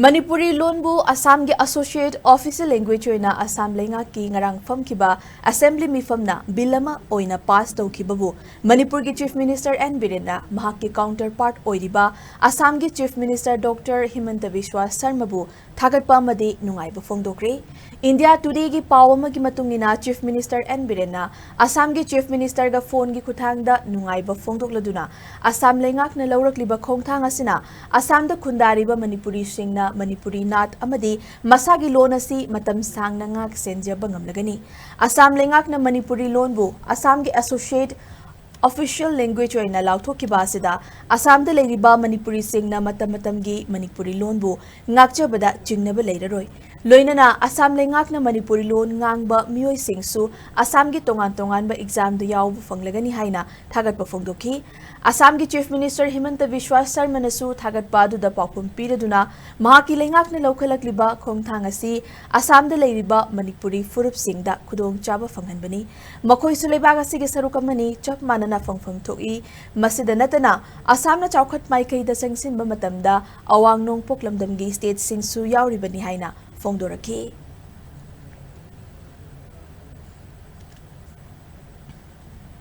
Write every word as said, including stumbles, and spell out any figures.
ꯃꯅꯤꯄꯨꯔꯤ ꯂꯣꯟꯕꯨ ꯑꯁꯥꯝꯒꯤ associate official language ꯑꯣꯏꯅ ꯑꯁꯥꯝ ꯂꯩꯉꯥꯛꯀꯤ ꯉꯔꯥꯡ ꯐꯝꯈꯤꯕ assembly ꯃꯤꯐꯝꯅ bill ꯑꯃ ꯑꯣꯏꯅ pass ꯇꯧꯈꯤꯕꯕꯨ ꯃꯅꯤꯄꯨꯔꯒꯤ Chief Minister N ꯕꯤꯔꯦꯟꯅ ꯃꯍꯥꯛꯀꯤ counterpart ꯑꯣꯏꯔꯤꯕ ꯑꯁꯥꯝꯒꯤ Chief Minister Doctor ꯍꯤꯃꯟꯇ ꯕꯤꯁ꯭ꯋꯥ ꯁꯔꯃꯕꯨ ꯊꯥꯒꯠꯄ ꯑꯃꯗꯤ ꯅꯨꯡꯉꯥꯏꯕ ꯐꯣꯡꯗꯣꯛꯈ꯭ꯔꯦ꯫ India Today ꯒꯤ ꯄꯥꯎ ꯑꯃꯒꯤ ꯃꯇꯨꯡ ꯏꯟꯅ, Chief Minister N ꯕꯤꯔꯦꯟꯅ ꯑꯁꯥꯝꯒꯤ Chief Minister ꯒ phone ꯒꯤ ꯈꯨꯠꯊꯥꯡꯗ ꯅꯨꯡꯉꯥꯏꯕ ꯐꯣꯡꯗꯣꯛꯂꯗꯨꯅ, ꯑꯁꯥꯝ ꯂꯩꯉꯥꯛꯅ ꯂꯧꯔꯛꯂꯤꯕ ꯈꯣꯡꯊꯥꯡ ꯑꯁꯤꯅ ꯑꯁꯥꯝꯗ ꯈꯨꯟꯗꯥꯔꯤꯕ ꯃꯅꯤꯄꯨꯔꯤꯁꯤꯡꯅ ꯃꯅꯤꯄꯨꯔꯤ ꯅꯥꯠ ꯑꯃꯗꯤ ꯃꯁꯥꯒꯤ ꯂꯣꯟ ꯑꯁꯤ ꯃꯇꯝ ꯁꯥꯡꯅ ꯉꯥꯛ ꯁꯦꯟꯖꯕ ꯉꯝꯂꯒꯅꯤ꯫ ꯑꯁꯥꯝ ꯂꯩꯉꯥꯛꯅ ꯃꯅꯤꯄꯨꯔꯤ ꯂꯣꯟꯕꯨ ꯑꯁꯥꯝꯒꯤ associate official language ꯑꯣꯏꯅ ꯂꯥꯎꯊꯣꯛꯈꯤꯕ ꯑꯁꯤꯗ ꯑꯁꯥꯝꯗ ꯂꯩꯔꯤꯕ ꯃꯅꯤꯄꯨꯔꯤꯁꯤꯡꯅ ꯃꯇꯝ ꯃꯇꯝꯒꯤ ꯃꯅꯤꯄꯨꯔꯤ ꯂꯣꯟꯕꯨ ꯉꯥꯛꯆꯕꯗ ꯆꯤꯡꯅꯕ ꯂꯩꯔꯔꯣꯏ꯫ ꯂꯣꯏꯅꯅ ꯑꯁꯥꯝ ꯂꯩꯉꯥꯛꯅ ꯃꯅꯤꯄꯨꯔꯤ ꯂꯣꯟ ꯉꯥꯡꯕ ꯃꯤꯑꯣꯏꯁꯤꯡꯁꯨ ꯑꯁꯥꯝꯒꯤ ꯇꯣꯉꯥꯟ ꯇꯣꯉꯥꯟꯕ exam ꯗ ꯌꯥꯎꯕ ꯐꯪꯂꯒꯅꯤ ꯍꯥꯏꯅ ꯊꯥꯒꯠꯄ ꯐꯣꯡꯗꯣꯛꯈꯤ꯫ ꯑꯁꯥꯝꯒꯤ Chief Minister ꯍꯤꯃꯟꯇ ꯕꯤꯁ꯭ꯋꯥ ꯁꯔꯃꯅꯁꯨ ꯊꯥꯒꯠꯄ ꯑꯗꯨꯗ ꯄꯥꯎꯈꯨꯝ ꯄꯤꯔꯗꯨꯅ, ꯃꯍꯥꯛꯀꯤ ꯂꯩꯉꯥꯛꯅ ꯂꯧꯈꯠꯂꯛꯂꯤꯕ ꯈꯣꯡꯊꯥꯡ ꯑꯁꯤ ꯑꯁꯥꯝꯗ ꯂꯩꯔꯤꯕ ꯃꯅꯤꯄꯨꯔꯤ ꯐꯨꯔꯨꯞꯁꯤꯡꯗ ꯈꯨꯗꯣꯡꯆꯥꯕ ꯐꯪꯍꯟꯕꯅꯤ꯫ ꯃꯈꯣꯏꯁꯨ ꯂꯩꯕꯥꯛ ꯑꯁꯤꯒꯤ ꯁꯔꯨꯛ ꯑꯃꯅꯤ, ꯆꯞ ꯃꯥꯟꯅꯅ ꯐꯪꯐꯝ ꯊꯣꯛꯏ꯫ ꯃꯁꯤꯗ ꯅꯠꯇꯅ, ꯑꯁꯥꯝꯅ ꯆꯥꯎꯈꯠ ꯃꯥꯏꯀꯩꯗ ꯆꯪꯁꯤꯟꯕ ꯃꯇꯝꯗ ꯑꯋꯥꯡ ꯅꯣꯡꯄꯣꯛ ꯂꯝꯗꯝꯒꯤ state ꯁꯤꯡꯁꯨ ꯌꯥꯎꯔꯤꯕꯅꯤ ꯍꯥꯏꯅ ꯐꯣꯡꯗꯣꯔꯛꯈꯤ꯫